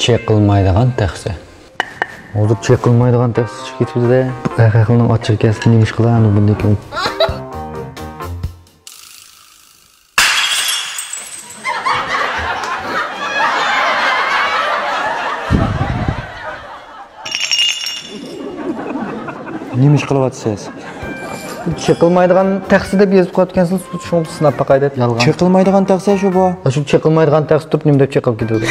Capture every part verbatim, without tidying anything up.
چېقىلمايدىغان تەخسە. ھازىر چېقىلمايدىغان تەخسە چىقىپ كېتىپتۇ-دە. ئەخەخلىنىڭ ئاچچىقى كەلسە نېمە ئىش قىلار ئەمدى بۇندىن كېيىن؟ نېمە ئىش قىلىۋاتىسىز؟ چېقىلمايدىغان تەخسە دەپ يېزىپ قويۇپتىكەنسىز، شۇڭا سىناپ باقاي دەپ. يالغان. چېقىلمايدىغان تەخسە شۇ بۇ. شۇ چېقىلمايدىغان تەخسە تۇرۇپ نېمە دەپ چېقىلىپ كېتىدۇ؟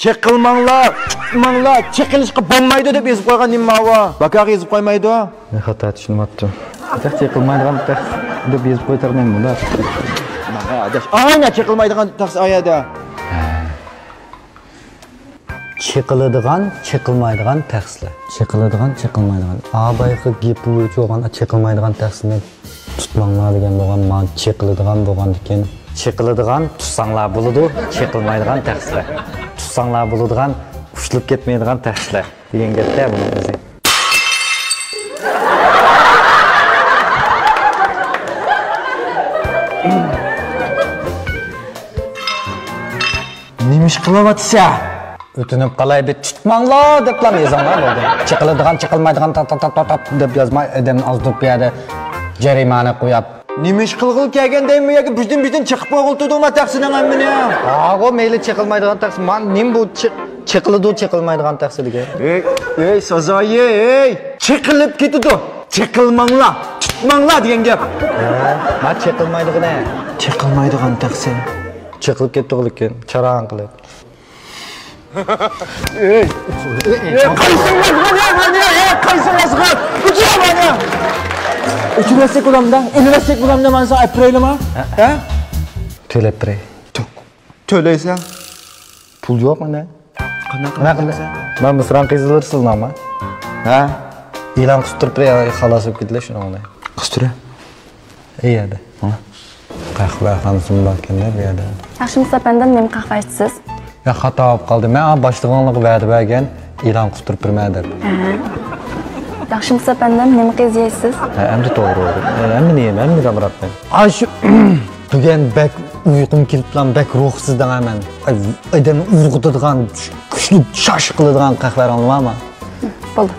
چېقىلماڭلار، چېقىلماڭلار، چېقىلىشقا بولمايدۇ دەپ يېزىپ قويغان نېمە ماۋۇ؟ باكاغا يېزىپ قويمايدۇ؟ مەن خاتا چۈشىنىۋاتتىم. چېقىلمايدىغان تەخسە دەپ يېزىپ قويساق نېمە بولار؟ ماڭا ئاداش، ئاينا چېقىلمايدىغان تەخسە ئايادا. چېقىلىدىغان، چېقىلمايدىغان تەخسىلەر. چېقىلىدىغان، چېقىلمايدىغان. ئا، بايىقى گېپى بويىچە بولغان چېقىلمايدىغان تەخسىنى تۇتماڭلار دېگەن بولغان، مانا چېقىلىدىغان بولغاندىكىن. چېقىلىدىغان تۇتساڭلار بولىدۇ، چېقىلمايدىغان تەخسىلەر. تۇتساڭلار بولىدىغان، ئۇچۇپ كەتمەيدىغان تەخسىلەر دېگەن گەپتە بۇنىڭ ئۆزى. نېمە ئىش قىلىۋاتىسەن؟ ئۆتۈنۈپ قالاي، بىر تۇتماڭلار دەپلا يېزىڭلار بولدى. چېقىلىدىغان، چېقىلمايدىغان تات، تات، تات، تات دەپ يازماي، ئادەمنى ئازدۇرۇپ بۇ يەردە جەرىمانە قويۇپ. نېمە ئىش قىلغىلى كەلگەن دەيمەن ياكى بىزدىن، بىزدىن چېقىپ قويغىلى تۇردۇڭما تەخسىنىڭ ھەممىنى؟ ھاغۇ، مەيلى چېقىلمايدىغان تەخسە. مانا نېمە بۇ چېق-، چېقىلىدۇ، چېقىلمايدىغان تەخسە دېگەن. ئەي، ئەي، سازايى، ئەي! چېقىلىپ كېتىدۇ. چېقىلماڭلار، تۇتماڭلار دېگەن گەپ. ھە، ما چېقىلمايدىغىنى. چېقىلمايدىغان تەخسە. چېقىلىپ كەتتىغۇ لېكىن، چاراڭ قىلىپ. ئەي! ئەي، قايسىڭلار مانا، مانا، ئەي، قايسىڭلار؟ ئۆچۈرۈۋەتسەك بولامدا؟ ئۆچۈرۈۋەتسەك بولامدا؟ مانا ساڭا ئەپ بېرەيلىما؟ ھە؟ تۆلەپ بېرەي. تۆلەيسەن؟ پۇل يوق مانا. قانداق قىلىسەن؟ مەن مىسران قىزلىرى سىزنىڭما؟ ھە؟ ئېلان قىستۇرۇپ بېرەي، خالاس بولۇپ كېتىلە شۇنىڭ بىلەن. قىستۇرە. ئەي يەردە. ھە؟ قەھۋەخانىسىمۇ باركەن-دە بۇ يەردە. ياخشىمۇسىز ئەپەندىم، نېمە قەھۋە ئىچىسىز؟ يا، خاتا بولۇپ قالدى. مەن باشلىقىڭلارغا ۋەدە بەرگەن، ئېلان قىستۇرۇپ بېرىمەن دەپ. ھە. ياخشىمۇسىز ئەپەندىم، نېمە قىز يەيسىز؟ ھە، ئەمدى توغرا بولدى. ھە، ھەممىنى يەيمەن، ھەممىنى ئامراقمەن. ئاشۇ بۈگۈن بەك ئۇيقۇم كېلىپلا بەك روھسىز دەڭا مەن. ئادەمنى ئۇرغۇتىدىغان، كۈچلۈك شاش قىلىدىغان قەھۋەلىرىڭلار بارمۇ؟ بولدى.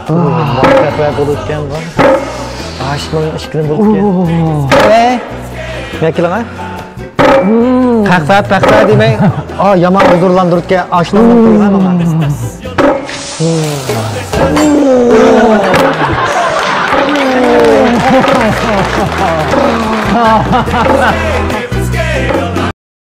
قەھۋە بولىدىكەن بۇ. ئاشنىڭ ئىشكىلى بولىدىكەن. ئەي، نەكىلىڭە؟ قەھۋە، پەخسە دېمەي. ئا، يامان ھۇزۇرلاندۇرۇپكەن، ئاشنى قويغان ماڭا.